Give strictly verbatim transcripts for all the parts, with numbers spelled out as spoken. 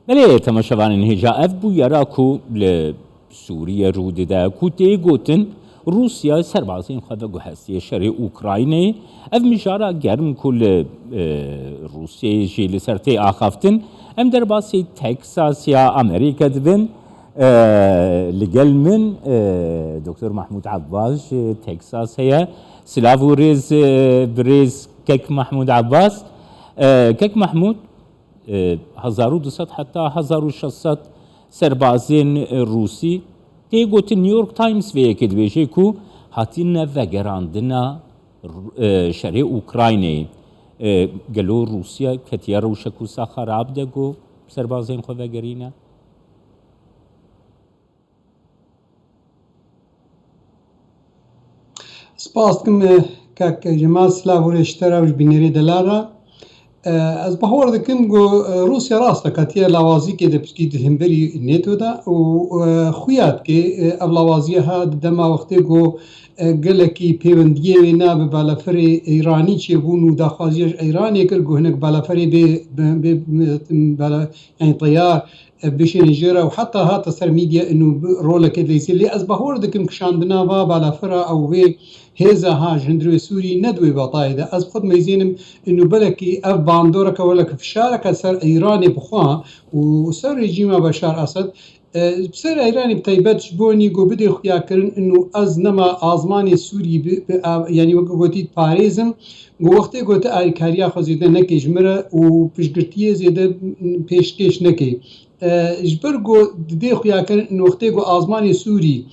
Belê, temaşevanên hêja, ev bûyera ku li Sûriye rû dide, ku tê gotin Rûsya serbazên xwe veguhestiye şerê Ukraynayê. Ev mijara germ ku li, e, Rûsyayê jî li ser tê axaftin. Em derbasî Texas ya Amerîka dibin. E, li gel min, e, Doktor Mahmûd Abbas ji Texas heye. Silav û rêz, e, birêz Kek Mahmûd Abbas. E, Kek Mahmûd, e, hezar û du sed heta hezar û şeş sed serbazên, e, Rûsî, tê gotin, New York Times vê yekê dibêje ku hatine vegerandina, e, şerê Ukraynayê. E, gelo Rûsya ketiye rewşek wisa xerab de ku serbazên xwe vegerîne? Spas dikim, e, kak Cemal, silav û rêz ji te re û ji bînerê delal re. E, ez bawer dikim ku, e, Rûsya rast e, ketiye lawazîkê de piçkî di hemberî NATO de û, e, xuya dike, e, ev lawaziya ha di dema wextê ku, e, gelekî pêwendiyê wê ne bi balafirê Îranî çêbûn û daxwaziya ji Îranê kir ku hinek balafirê bê, bê, bê, bê, bala-, yani teyar, e, bişên jê re û heta hate ser medya û bi roleke leyzî. Lê ez bawer dikim kişandina va balafira ew vê hêza ha ji hundirê Sûrî ne di wê watayê de. Ez xwe dimeyzênim û belekî ev bandoreke welek fişareke ser Îranê bixwe û ser rejîma Beşar Esed, e, ser Îranê bi taybet ji bo nî ku bidê xuyakirin û ez nema azmanê Sûrî bi, bi, a, yani weke gotî diparêzim, ku wextê ku tu alîkariya xwe zêde nekê ji min re û piştgirtiyê zêde pêşkêş nekê. E, ji ber ku didê xuyakirin wextê ku azmanê Sûrî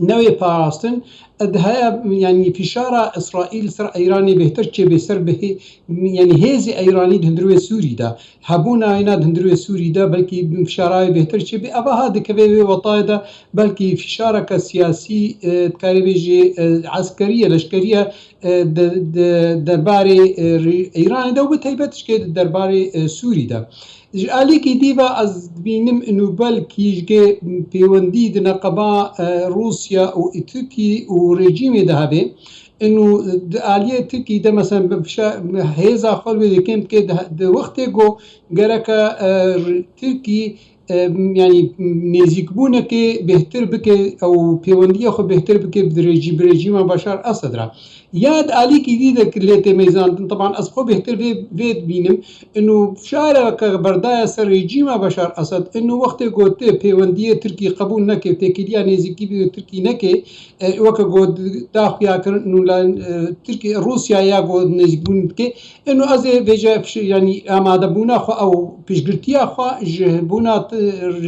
newê parastin, e, di heye, yani fişara Îsraîl ser Îranê bêhtir çêbê ser bihê, yani hêzê Îranî di hundirê Sûrî de. Hebûna wêna di hundirê Sûrî de belkî fişara wê bêhtir çêbê. Eva ha dikeve wê watayê de belkî fişareke siyasî, e, dikarê bêjê, e, eskerî ye, leşkerî ye, e, di, di derbarê, e, rê-, Îranê de û bi taybet jikê di derbarê, e, Sûrî de. Ji alîkî dî ve ez dibînim û belkî jikê pêwendî di neqeba, e, Rûsya û Tirkî û rejîmê de hebe. Û di aliyê Tirkî de, mesela, bi fişa-, hêza xwe wê yekêm dike di, di wextê ku gereke, e, r-, Tirkî, e, yani nêzîkbûnekê bêhtir bike û pêwendiya xwe bêhtir bike bi rejî-, bi rejîma Başar Esed re. Ya di alîkî dî de lê tê meyzandin, teban ez xwe bêhtir vê, vê dibînim. Û fişareke berdaye ser rejîma Başar Esed. Û wextê ku tu pêwendiyê Tirkî qebûl neke, têkiliya nêzîkî bi Tirkî neke, e, weke ku da xuya kirin û la, e, Tirkî, Rûsya ya ku nêzîkbûn dike. Û ez ê vêce piş-, yanî amadebûna xwe ew piştgirtiya xwe ji bûna ti-,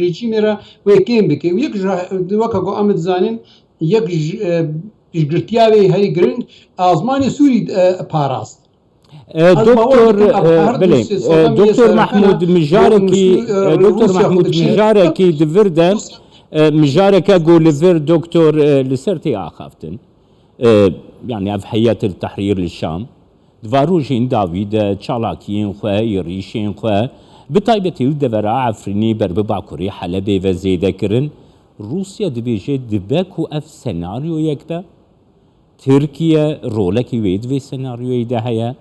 rejîmê re wê kêm bike. Û yek ji, weke ku em dizanin, yek ji, e, piştgirtiya wê herî giring azmanê Sûrî, e, parast. E, Ez bawer Doktor, dikim, ev e, her du belê, sê e, sedemê Doktor serfena Mahmûd, mijarekî, Rûsî, e, e, Doktor Rûsya Mahmûd, xwe dikişîne. Mijareke di vir de, Rûsya e, mijareke ku li vir Doktor, e, li ser tê axaftin. E, yani ev Heyet el Tehrîr li Şam, di va rojên dawî de çalakiyên xwe, êrîşên xwe, bi taybetî li devera Efrînî ber bi bakurê Helebê ve zêde kirin. Rûsya dibêje dibe ku ev senaryoyek be. Tirkiye rolekî wê di vê senaryoyê de heye.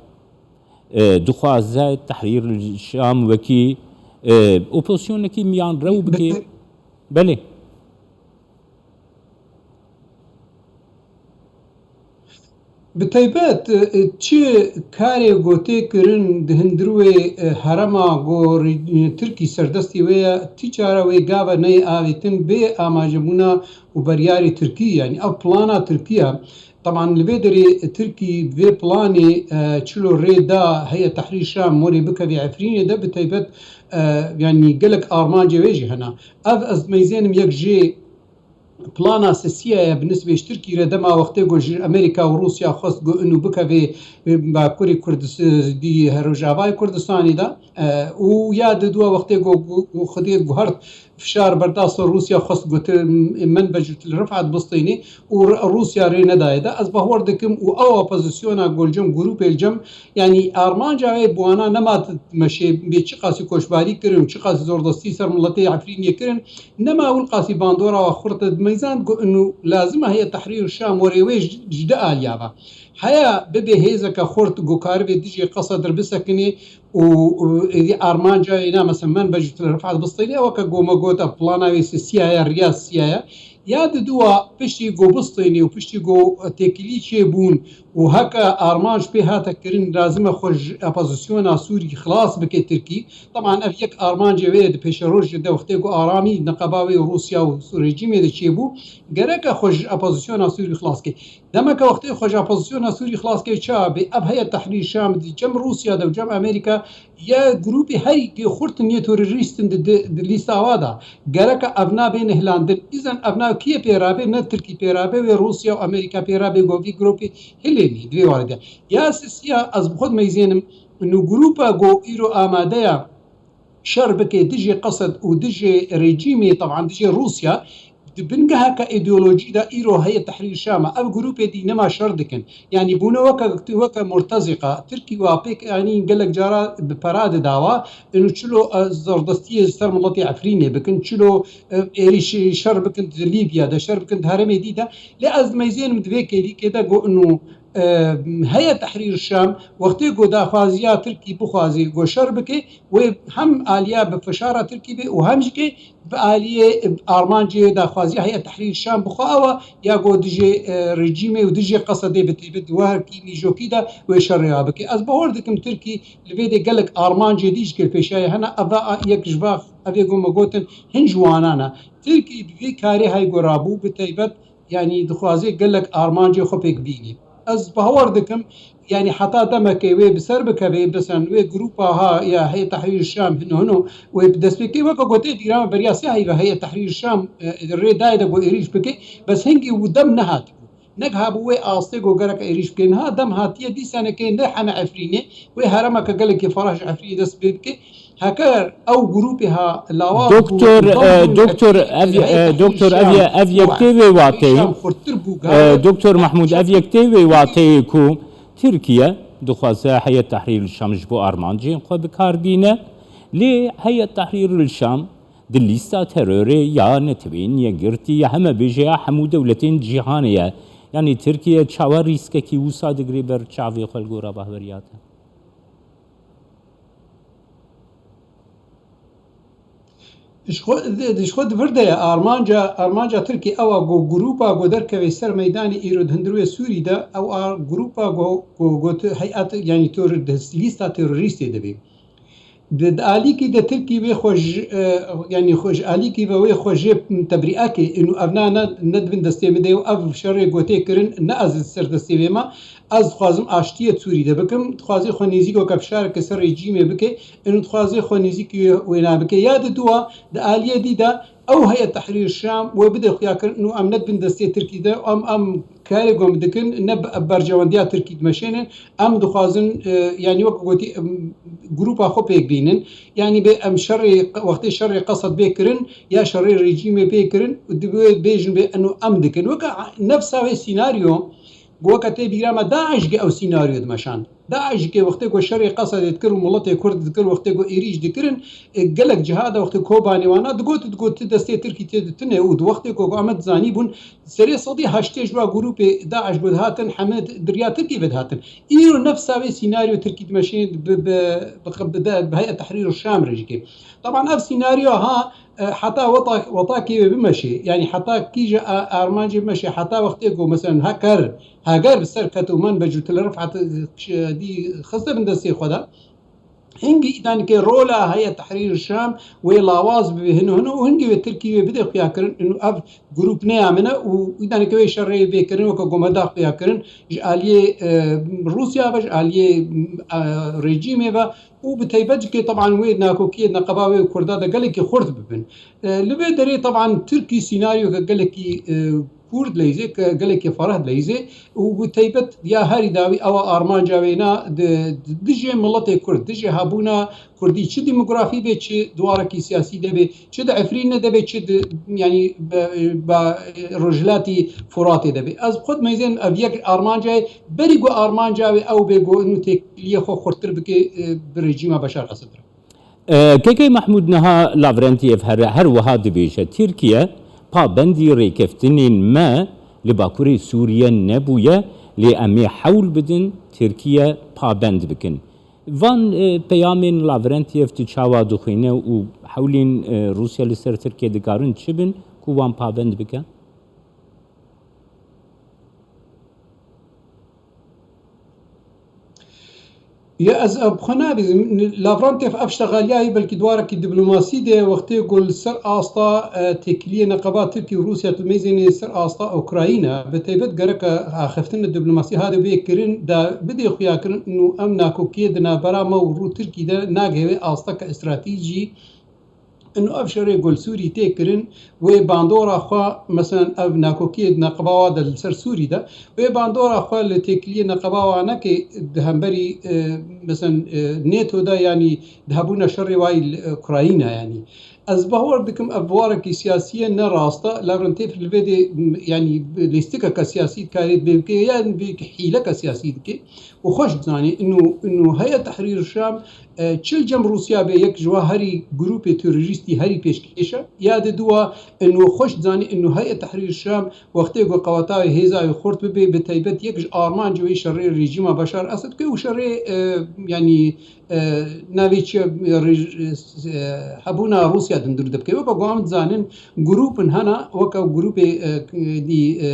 E, dixwaze Tehrîr Şam wekî, e, opozîsyonekî miyanrew bike. Belê. Bi taybet, e, çi karê ku tê kirin di hundirê, e, herema ku rê-, Tirkî serdestî wê ye, ti çare wê gava neyê avêtin bê amajebûna û biryarê Tirkî, yanî ev plana Tirkî ye. Teban li vê derê Tirkî vê planê, e, çilo rê da Heyet Tehrîr Şam morê bikevê Efrînê de bi taybet, e, yanî gelek armancê wê jî hene. Ev ez meyzênim yek jê plana sisiya ye bi nisbê ji Tirkî re dema wextê ku ji Amerîka û Rûsya xwest ku inu bikevê, e, Bakurê Kurdis-, di Rojavayê Kurdistanê de, e, û ya di dua wextê ku, ku, ku Xwedê guhert fişar berdast Rûsya xwest gotin, min ve ji Til Rifat bistînî û R-, Rûsya rê nedayê de. Ez bawer dikim û ew opozisyona gol cem, grûpê li cem, yanî armanca wê bi wana nema meşê bê çiqasî koçbarî kirin û çiqasî zordestî ser miletê Efrîniyê kirin, nema wil qasî bandora wa xurt e. Meyzand ku inu lazim e heye Tehrîr Şam werê wê ji, ji di aliya ve. Heya bibe hêzeke xurt ku karibê dijê Qesedr bisekinê û êdî armanca êna, mesela, Menbej û Tel Refat bistêne, weke ku me gote, plana wê sisiya ye, riya sisiya ye. Ya di dua piştî ku bistênî û piştî ku têkilî çêbûn û heke armanc pê hate kirin, lazim e xwe ji opozisyona Sûrî xilas bike Tirkî. Teban ev yek armancê wê ye di pêşerojê de, wextê ku aramî neqeba wê û Rûsya û rejîmê de çêbû, gereke xwe ji opozisyona Sûrî xilas ke. Demeke wextê xwe ji opozisyona Sûrî xilas ke, çawa bê? Ev Heyet Tehrîr Şam di cem Rûsya de û cem Amerîka ye grûpê herî xurt in, yê terorîst in di, di, di lîsta wa de. Gereke evna bê nihlandin. Îzen evna kiyê pê rabe? Ne Tirkî pê rabe, wê Rûsya û Amerîka pê rabe, ku vî grûpê hilênî di vê warê de. Ya sisiya, ez bi xwe dimeyzênim, nû grûpa ku îro amade ye şer bike dijî Qesed û dijî rejîmê, teban dijî Rûsya, di bingeheke îdeolojî de îro heye Tehrîr Şam e. Ev grûpê dî nema şer dikin. Yanî bûne weke, weke Murtezîqa. Tirkî wa pêk, yanî gelek cara bi pera didawa. Inu çilo, e, zordestiyê ser miletê Efrînê bikin, çilo, e, êrîş şer bikin di Lîbya de, şer bikin di herêmê dî de. Lê ez dimeyzênim di vê kêlîkê de ku inu, e, heye Tehrîr Şam, wextê ku daxwaziya Tirkî bixwazî ku şer bike, wê hem aliya bi fişara Tirkî be û hem jî ke bi aliyê armancê daxwaziya Heyet Tehrîr Şam bixwe ew e, ya ku dijê, e, rejîmê û dijê Qesedê bi taybet di wekî nîjokî de wê şerê wa bike. Ez bawer dikim Tirkî li vê de gelek armancê dî ji kêlpêşiya ye hene. Ev a yek ji va, ev ê ku me gotin, hin ji wanan e. Tirkî bi vê karê hay ku rabû bi taybet, yanî dixwaze gelek armancê xwe pêk bînî. Ez bawer dikim, yanî heta demekê wê bi ser bikeve, bisan wê grûpa ha ya Heyet Tehrîr Şam hino hino wê bi dest pê kê, weke gotê dîra me beriya sê heyve Heyet Tehrîr Şam, e, rê dayê de ku êrîş bike, bes hingî û dem nehatibû. Nek habû wê astê ku gerek êrîş bike. Niha dem hatiye, dîsanekê ne heme Efrînê, wê heremeke gelekê ferah ji Efrînê dest pê bike. Heger ew grûpê ha lawaz bû, Doktor, bû, e, bû, Doktor, ev, e, Doktor, ev, ye- ev yek tê vê wateyê. Şam xurttir bû, E, gare. Doktor Mahmûd, ev yek tê vê wateyê ku Tirkiye dixwaze Heyet Tehrîr Şam ji bo armancên xwe bi kar bîne. Lê Heyet Tehrîr Şam di lîsta terorê ya Netewên Yekgirtî ya heme bêje ya hemû dewletên cîhanê ye. Yanî Tirkiye çawa rîskekî wisa digire ber çavê xwe li gora bahweriya te? Ji xwe, ji xwe di vir de ye. Armanca, armanca Tirkî ew a ku grûpa ku derkeve ser meydanê îro di hundirê Sûrî de, ew a grûpa ku, ku, ku tu heyet, yanî teror-, di lîsta terorîstê de bê. Di, di alîkî de Tirkî wê xwe ji, e, yanî xwe ji alîkî ve wê xwe jê tebrîa ke, inu evna ne, ne di bin destê min de ye û ev şerê ku tê kirin ne ez li ser destê wê me. Ez dixwazim aştiyê Sûrî de bikim. Dixwazê xwe nêzîk weke fişareke ser rejîmê bike. Inu dixwazê xwe nêzîkî wê, wê nabike. Ya di dua, di aliyê dî de ew heye Tehrîr Şam wê bide xuya kirin. Inu em ne di bin destê Tirkî de, em, em karê ku em dikin, ne bi-, berjewendiya Tirkî dimeşênin. Em dixwazin, e, yanî wek gotî, em, grûpa xwe pêk bînin. Yanî bê em şerê, wextê şerê Qesed bê kirin, ya şerê rejîmê bê kirin, divê bêjin bê eno em dikin. Weke nefsa wê sînaryo, weke tê bîra me, DAIŞ ke ew sînaryo dimeşand. DAIŞ ke wextê ku şerê Qesedê dikir û miletê Kurd dikir, wextê ku êrîş dikirin, e, gelek ciha de wextê Kobanê wana digot, digot, ti destê Tirkî tê de tune û di wextê ku, ku em dizanîbûn, serê sedî heştê ji wa grûpê DAIŞ ku dihatin, heme di riya Tirkî ve dihatin. Îro nefsa wê sînaryo Tirkî dimeşê bi, bi, bi, bi, bi Heyet Tehrîr Şam re jî ke. Teban ev sînaryo ha, e, heta weta-, wetakê wê bimeşê. Yanî heta kîje a-, armancê bimeşê, heta wextê ku, mesela, heker, heger bi ser ket û Menbec û Tel Refat, e, dî xiste bin destê xwe de. Hingî îdanike rola heye Tehrîr Şam wê lawaz bibe hino hino û hingî wê Tirkî wê bide xuya kirin, inu ev grûp ne ya min e û îdanike wê şerê bê kirin, weke ku me da xuya kirin, ji aliyê, e, Rûsya ve, ji aliyê, e, rejîmê ve û bi taybet jî ke teban wê nakokiyê neqeba wê Kurda de gelekî xurt bibin. E, li vê derê teban Tirkî sînaryoke gelekî, e, kûr dileyzê, ke gelekî fereh dileyzê û bi taybet ya herî dawî ew a armanca wê na di, di dijê miletê Kurd, dijê hebûna Kurdî, çi demografî be, çi di warekî siyasî de be, çi di Efrînê de be, çi di, yanî be, be Rojhilatî Furatê de be. Ez xwe dimeyzênim ev yek armanca ye, berî ku armanca wê ew bê ku inu têkiliyê xwe xurttir bike, e, bi rejîma Beşar Esed re. E, K K Mehmûd niha Lavrentîyev her, her wiha dibêje, Tirkiye pabendî rêkeftinên me li Bakurê Sûriye nebûye, lê em ê hewl bidin Tirkiye pabend bikin. Van e, peyamên Lavrentiev tu çawa dixwîne û hewlên e, Rûsya li ser Tirkiye dikarin çi bin ku wan pavend bike? Ya ez bi xwe nabîzim. Lavrentiev ev ştegaliyayî belkî di warekî diplomasî de wextê ku li ser asta e, têkiliyê neqeba Tirkî û Rûsya tu mêzênê ser asta Ukrayna, bi taybet gereke axiftin li diplomasî hade bê kirin, da bidê xuya kirin û em nakokiyê di navbera me û rû Tirkî de nagihê wê asteke stratejî. Ino ev şerê gol Sûrî tê kirin, wê bandora xwe, meselen ev nakokiyê neqeba wa de li ser Sûrî de, wê bandora xwe li têkiliyê neqeba wa neke di hemberî, e, meselen, e, NATO de, yanî di hebûna şerê wa yî li Ukrayna, yanî. Ez bawer dikim ev bawarekî siyasî ye, ne rast e. Lavrentiev li vê dê, m, yanî lîstikeke siyasî dikarê bê bike, yan bê hîleke siyasî dike. Û xweş dizanî, ino, ino Heyet Tehrîr Şam, e, çi li cem Rûsya bê, yek ji wa herî grûpê terorîstî herî pêşkêş e. Ya di dua, ino xweş dizanî, ino Heyet Tehrîr Şam wextê ku qeweta wê, hêza wê xurt bibe, bi taybet yek ji armancê wê şerê rejîma Beşar Esed ke û şerê, e, yanî, e, navê çi ye, rêj-, e, hebûna Rûsya dindir dibike. Weke ku em dizanin, grûpin hene, weke grûpê, e, dî, e,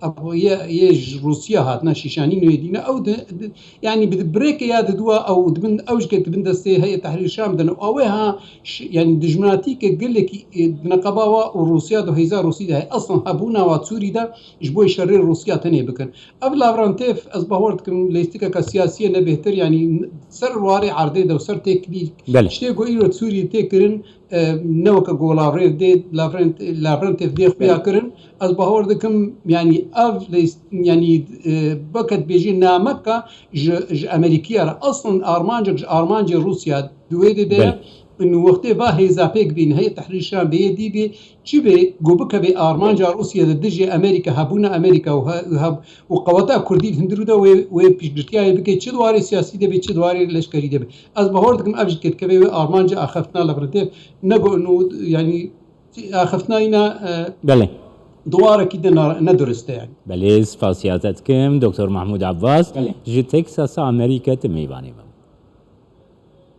ev yê, yê ji Rûsya hatine, şîşanî nûyê dîne. Ew di, di, yanî bi birêkê ya di dua ew dibin, ew ji ke dibin destê Heyet Tehrîr Şam din. Ew ê ha ş-, yanî dijminatîke gelekî, e, di neqeba wa û Rûsya de, hêza Rûsî de heye. Eslan hebûna wa Sûrî de ji bo şerê Rûsya tenê bikin. Ev Lavrentiev, ez bawer dikim, lêstikeke siyasî ye, ne bêhtir, yanî ser warê erdê de û ser têkilî. Belê. Tiştê ku îro Sûrî tê kirin, e, ne weke ku Lavrentiev dê, Lavrent-, Lavrentiev dê xuya kirin. Ez bawer dikim, yanî ev lês-, yanî, e, weke dibêjî nameka ji, ji Amerîkiya re. Eslan armancek ji armancê Rûsya di wê dê de ye. Belê. Û wextê va hêza pêk bîn, heye Tehrîr Şam bê yê dî bê, çi bê, ku bikeve armanca Rûsya di dijî Amerîka, hebûna Amerîka û he-, û heb-, û qeweta Kurdî li hundirû de wê, wê piştgirtiyayê bike, çi di warê siyasî de bê, çi di warê leşkerî de bê. Ez bawer dikim ev jî dikeve wê armanca axiftina Lavrentiev, ne ku, ino, yanî, axiftina îna, e, Belê. di warekî de na-, ne durist e, yanî. Belê, spasiya te dikim, Doktor Mahmûd Abbas, Belê. ji Texasa Amerîka tu mêvanê me.